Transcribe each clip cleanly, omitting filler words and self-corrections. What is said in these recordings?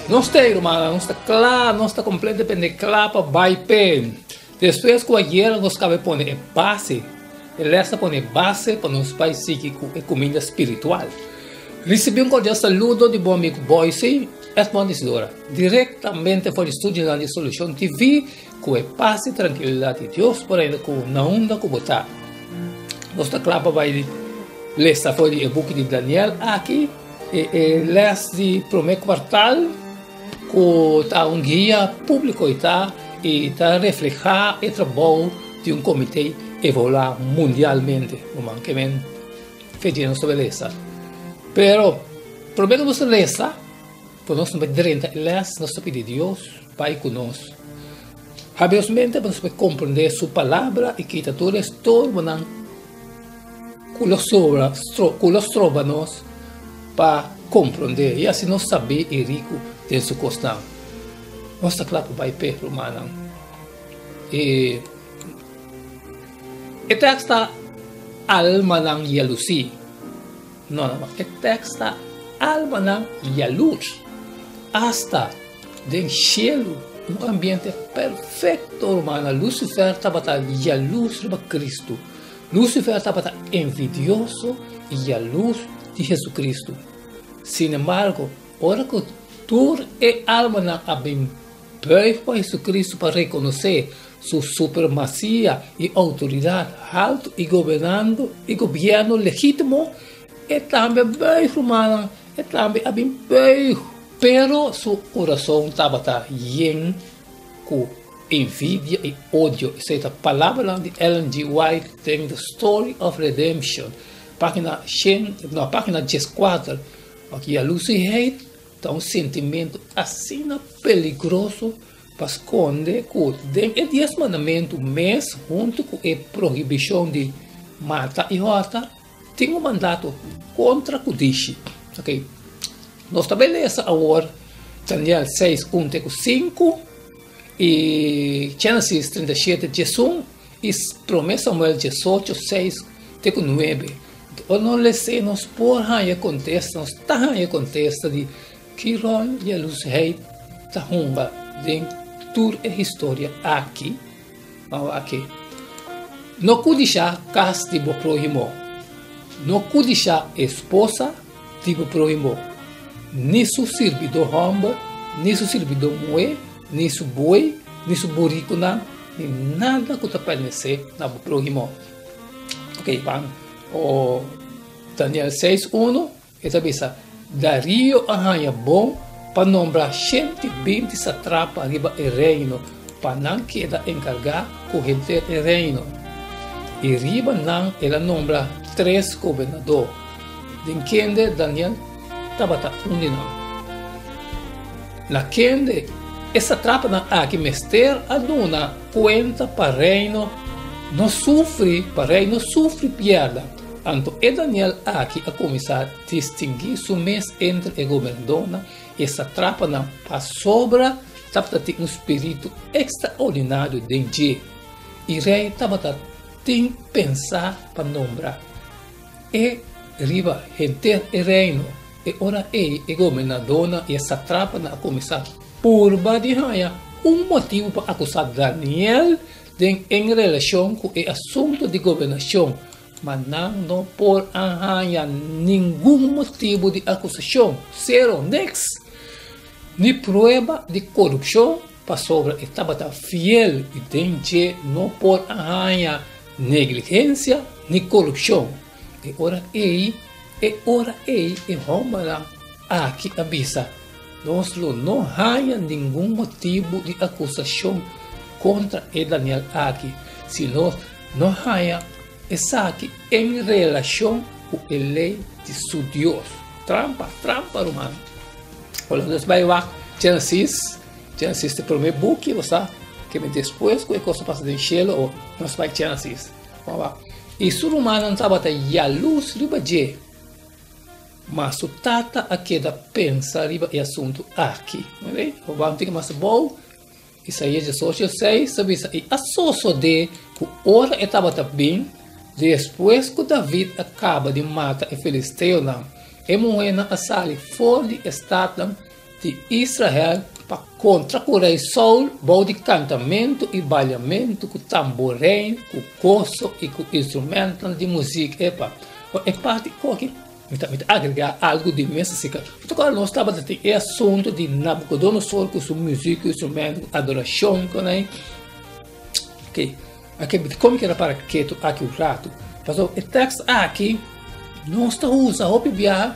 Nos ta ei, rumannan, nos ta kla, nos ta kompletamente kla pa bai p'e. Despues ku ayera nos kaba e pone e base, e lès ta pone e base pa nos bai sigui ku e kuminda spiritual. Risibí un kordial saludo di bo amigu Boyce Edmond Isidora, direktamente for di studionan di Solucion TV, ku e pas i trankilidat di Dios por reina ku na unda ku bo ta. Nos ta kla pa bai lesa for di e buki di Daniel aki, e e les di promé kwartal ku ta un guia públiko i ta i ta reflehá e trabou di un komité evaluá mundialmente. Ruman, ke men fe dje nos ta bai lesa. Pero promé ku nos ta lesa, ku nos ta bai drenta e les, nos ta pidi Dios Bai ku nos. Habri nos mente pa nos por komprendé Su Palabra i kita tur e estorbonan ku lo sobra, ku lo stroba nos pa komprendé i hasi nos sabí i riku den Su kosnan. Nos ta kla pa bai p'e, rumannan. I e tèks ta Almanan yalusí. No, no, e tèks ta Almanan yalurs. Asta Den shelu, un ambiente perfecto, rumannan. Lucifer tabata yalurs riba Cristo. Lucifer tabata envidioso i yalurs di Jesucristo. Sin embargo, ora cu tur e almanan a bin buig pa Jesucristo pa reconoce su supremacia i autoridad halto i gobernando i gobierno legitimo, e tambe a buig, rumannan, e tambe a bin buig. Pero su kurason tabata yen ku envidia i odio. Esei ta palabranan di Ellen G. White den The Story of Redemption, página shen, no, página dieskuater. Pasobra yalusiheid ta un sentimentu asina peligroso pa skonde ku den e Dies Mandamentu mes, huntu ku e prohibishon di mata i hòrta, Tin un mandato kontra kudishi. Ok, nos ta bai lesa awor Daniel 6, 1 te ku 5 i Genesis 37, 11 i Prome Samuel 18, 6 te ku 9. Ora nos les'é nos por haña kontesta, nos ta haña kontesta di ki ròl yalusheid ta hunga den tur e historia aki. Awor aki, no kudishá kas di bo próhimo, no kudishá esposa di bo próhimo, ni su sirbidó hòmber, ni su sirbidó muhé, ni su buey, ni su burikunan, ni nada ku ta pertenesé na bo próhimo. Oké, ban o Daniel 6, 1. E ta bisa, Darío a haña bon pa nombra shenti binti satrapa riba e reino pa nan keda enkargá ku henter e reino. I riba nan el a nombra tres gobernadó, den kende Daniel tabata un di nan. Na kende e satrapanan aki mester a duna kuenta pa reino no sufri, pa rei no sufri pièrda. Anto e Daniel aki a kuminsá distinguí su mes entre e gobernadónan i e satrapanan pasobra tabata tin un spiritu ekstraordinario den dje, i rei tabata tin pensá pa nombra e riba henter e reino. E ora ei e gobernadónan i e satrapanan a kuminsá purba di haña un motibu pa akusá Daniel Den en relashon ku e asuntu di gobernashon, ma nan no por a haña ningun motibu di akusashon, sero, niks, ni prueba di korupshon, pasobra e tabata fiel i den dje no por a haña negligensia ni korupshon. E ora ei, e ora ei e hòmbernan aki a bisa, Nos lo no haña ningun motibu di akusashon kontra e Daniel aki si nos no haña esaki en relashon ku e lei di su Dios. Trampa, trampa, ruman. Ora nos bai wak Genesis, Genesis ta e promé buki, bo sa, ke mi despues ku e kos a pasa den shelu, o nos bai Genesis. I su rumannan tabata yalus riba dje. Ma su tata a keda pensa riba e asuntu aki. Bo ban tin mas abou, Isaías diesocho seis ta bisa, I a sosodé ku ora e tabata bin, despues ku David a kaba di mata e filisteonan, e muhénan a sali for di e statnan. di Israel pa kontra ku rei Saul bou di kantamentu i baliamentu ku tamborein, ku goso i ku instrumentonan di muzik. Epa, e parti aki mi ta mi ta agregá algu di mes asika. Pasobra ora nos tabata tin e asuntu di Nabukodonosor ku su muzik, ku instrumento, ku adorashon ku nan. Oké, oké, mi ta komi keda para ketu aki un ratu. Pasobra e tekst aki nos ta usa hopi biaha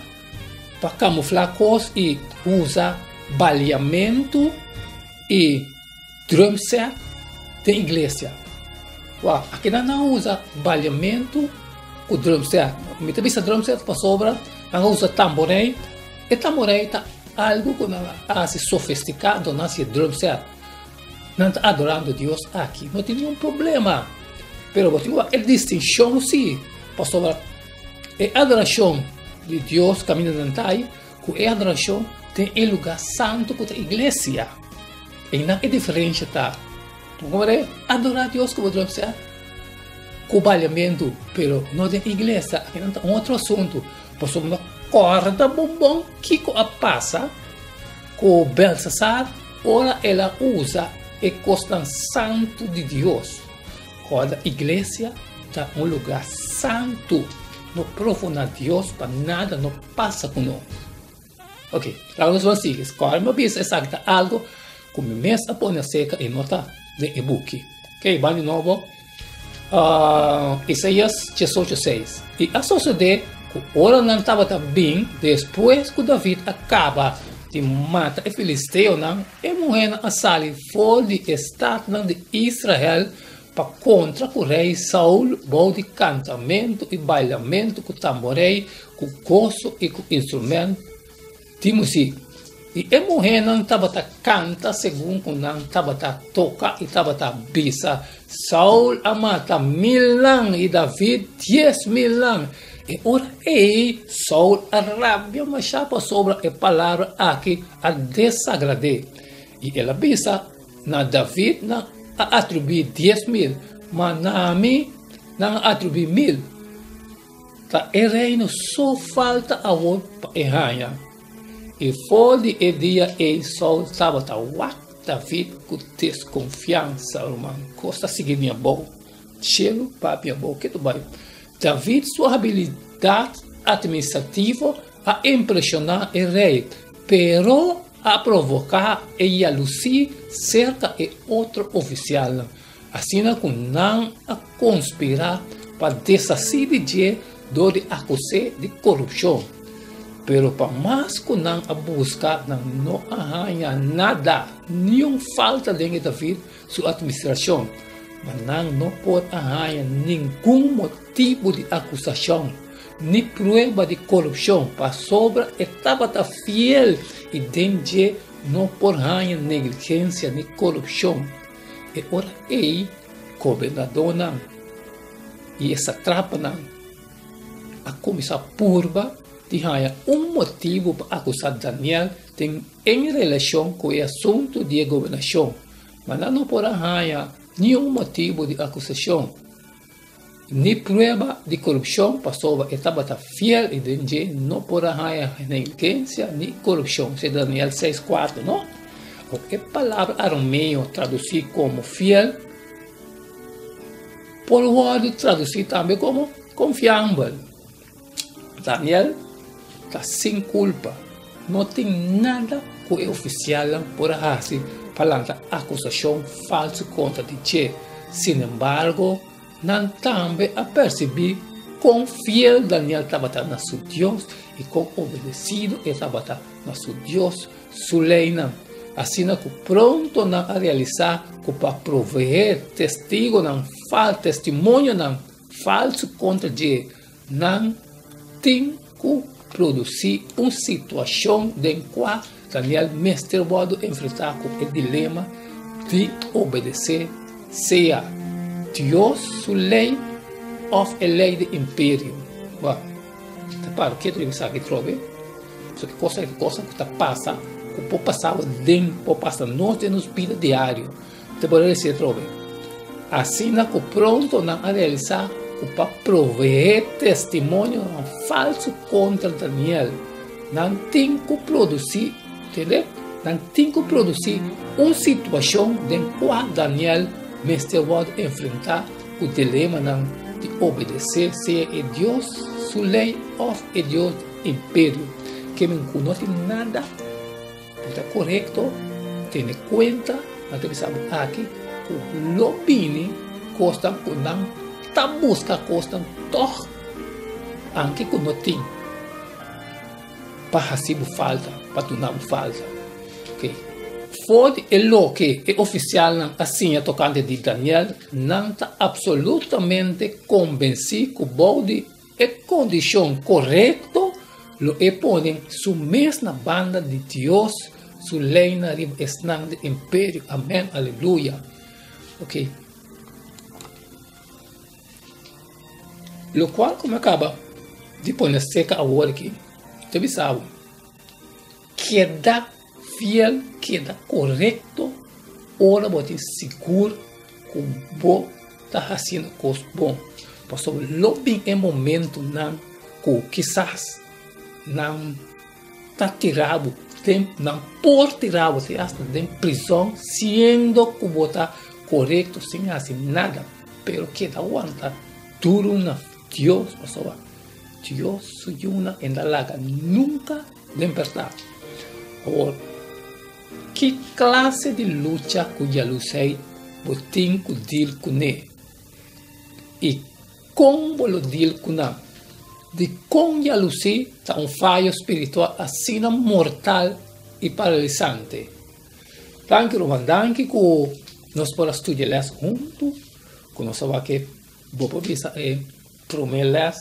pa kamuflá kos i usa baliamentu i drumset den iglesia. Wak, akinan nan usa baliamentu ku drumset. Mi ta bisa drumset pasobra nan a usa tamborei. E tamborei ta algu ku nan a hasi sofistiká, anto nan hasi e drumset. Nan ta adorando Dios aki, no tin ningun problema. Pero bo tin ku wak e distinshon si, pasobra e adorashon di Dios kaminda nan ta ai ku e adorashon den e lugá santu ku ta iglesia. Einan e diferensha ta. Bo por adorá Dios ku bo drum set ku baliamentu, pero no den iglesia. Akinan ta un otro asuntu. Pasobra no kòrda bon bon kiko a pasa ku Belsasar ora el a usa e kosnan santu di Dios. Kòrda iglesia ta un lugá santu. No profaná Dios pa nada no pasa ku nos. Ok, laga nos ban sigui. Kòrda mi a bisa esaki ta algu ku mi mes a pone aserka i no ta den e buki. Ok, ban di nobo. Isaías diesocho seis. I a sosodé ku ora nan tabata bin despues ku David a kaba di mata e filisteonan, e muhénan a sali for di e statnan di Israel pa kontra ku rei Saul bou di kantamentu i bailamentu ku tamborei, ku goso i ku instrument di muzik. I e muhénan tabata kanta segun ku nan tabata toka i tabata bisa, Saul a mata milnan i David diesmilnan. E ora ei Saul a rabia mashá pasobra e palabra aki a desagrad'é. I el a bisa, Na David nan a atribuí diesmil, ma na mi nan a atribuí mil. Ta e reino so falta awor pa e haña. I for di e dia ei Saul tabata wak David ku deskonfiansa. Ruman, kos ta sigui mi abou. Shelu papia abou ketu bai. David su habilidat atministrativo a impreshoná e rei, pero a provoká e yalusí serka e otro ofisialnan. Asina ku nan a konspirá pa deshasí di dje dor di akus'é di korupshon. Pero pa mas ku nan a buska, nan no a haña nada, niun falta den e David su atministrashon. Ma nan no por a haña ningun motibu di akusashon, ni prueba di korupshon, pasobra e tabata fiel i den dje no por haña negligensia ni korupshon. E ora ei gobernadónan i e satrapanan a kuminsá purba di haña un motibu pa akusá Daniel den en relashon ku e asuntu di e gobernashon, ma nan no por a haña niun motibu di akusashon ni prueba di korupshon pasobra e tabata fiel i den dje no por a haña negligensia ni korupshon. Esei ta Daniel seis kuater, no? Awor, e palabra arameo tradusí komo fiel por wòrdu tradusí tambe komo konfiabel. Daniel ta sin kulpa. No tin nada ku e ofisialnan por a hasi pa lanta akusashon falsu kontra di dje. Sinembargo, nan tambe a persibí kon fiel Daniel tabata na su Dios i kon obedesido e tabata na su Dios su leinan. Asina ku pronto nan a realisá ku pa proveé testigonan fal testimonionan falsu kontra dje, Nan tin ku produsí un situashon den kua Daniel mester wòrdu enfrentá ku e dilema di obedesé sea Dios su lei òf e lei di imperio. Wak, ta para ketu riba esaki atrobe, pasobra e kos aki ta kosnan ku ta pasa, ku por pasa bo den, por pasa nos den nos bida diario. Te por resi atrobe. Asina ku pronto nan a realisá ku pa proveé testimonionan falsu kontra Daniel, nan tin ku produsí, tende? Nan tin ku produsí un situashon den kua Daniel mester wòrdu enfrentá ku dilemanan di obedesé sea e Dios su lei òf e dios di imperio. Kemen ku no tin nada ku ta korekto, tene kuenta, nan ta bisa bo aki ku lo bini kosnan ku nan ta buska kosnan tòg anke ku no tin. Pa hasi bo falta, pa duna bo falta. Ok. For di e loke e ofisialnan a siña tokante di Daniel, nan ta apsolutamente kombensí ku bou di e kondishon korekto lo e pone su mes na banda di Dios su leinan riba esnan di imperio. Amèn, aleluya. Ok. Lokual ku mi a kaba di pone seka awor aki ta bisa bo, keda fiel, keda korekto ora bo tin sigur ku bo ta hasiendo kos bon. Pasobra lo bin e momentunan ku kisas nan ta tira bo den, nan por tira bo te asta den prizòn siendo ku bo ta korekto sin hasi nada. Pero keda wanta duru na Dios, pasobra Dios su yunan e no laga nunka den pèrtá. Awor, ki klase di lucha ku yalusei bo tin ku dil kuné, i kon bo lo dil ku nan? Dikon yalusí ta un fayo spiritual asina mortal i paralisante? Danki ruman, danki ku nos por a studia les huntu, ku nos a wak e bo por bisa e prome les,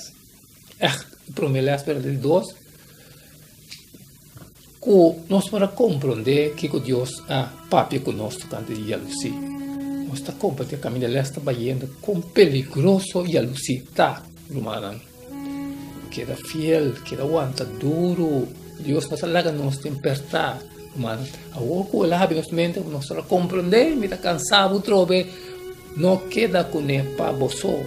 ègt e prome les pero di dos, ku nos por a komprondé kiko Dios a papia ku nos tokante di yalusí. Nos ta komprondé kaminda les ta bayendo kon peligroso yalusí ta, rumannan. Keda fiel, keda wanta duru. Dios no ta laga nos den pertá. Ruman, awor ku el a habri nos mente, nos ta komprondé, mi ta kansá bo trobe. No keda kuné pa bo so.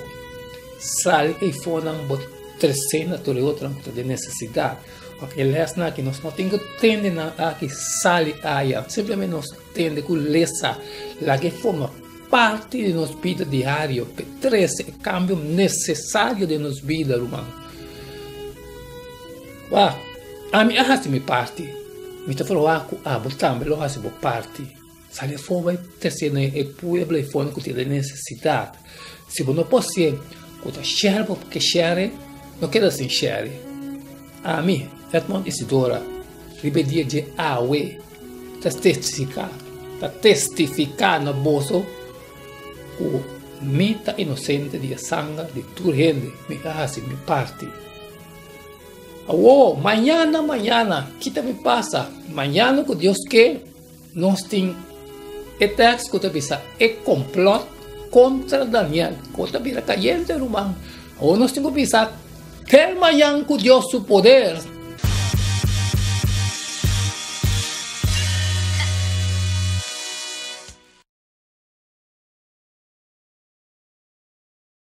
Sali eifonan bo tresé na tur e otronan ku ta den nesesidat. Paske e lèsnan aki nos no tin ku tende nan aki sali aya. Simplemente nos tende ku lesa laga e forma Parti di nos bida diario p'e trese e kambio nesesario den nos bida, ruman. Wak, ami a hasi mi parti. Mi ta ferwagt ku abo tambe lo hasi bo parti. Sali afó bai trese na e pueblo e fonan ku tin den nesesidat. Si bo no por hasié, ku ta share bo ke share, no keda sin share. Ami, Edmond Isidora, riba e dia dje awe, ta testifiká, ta testifiká na boso ku mi ta inosente di e sanger di tur hende, mi a hasi mi parti. Awor, mañana, mañana, ki ta bin pasa? Mañana ku Dios ke, nos tin e tèks ku ta bisa e komplòt kontra Daniel, ku ta bira kayente, ruman. Awor nos tin ku bisa, Tel mañan ku Dios su poder.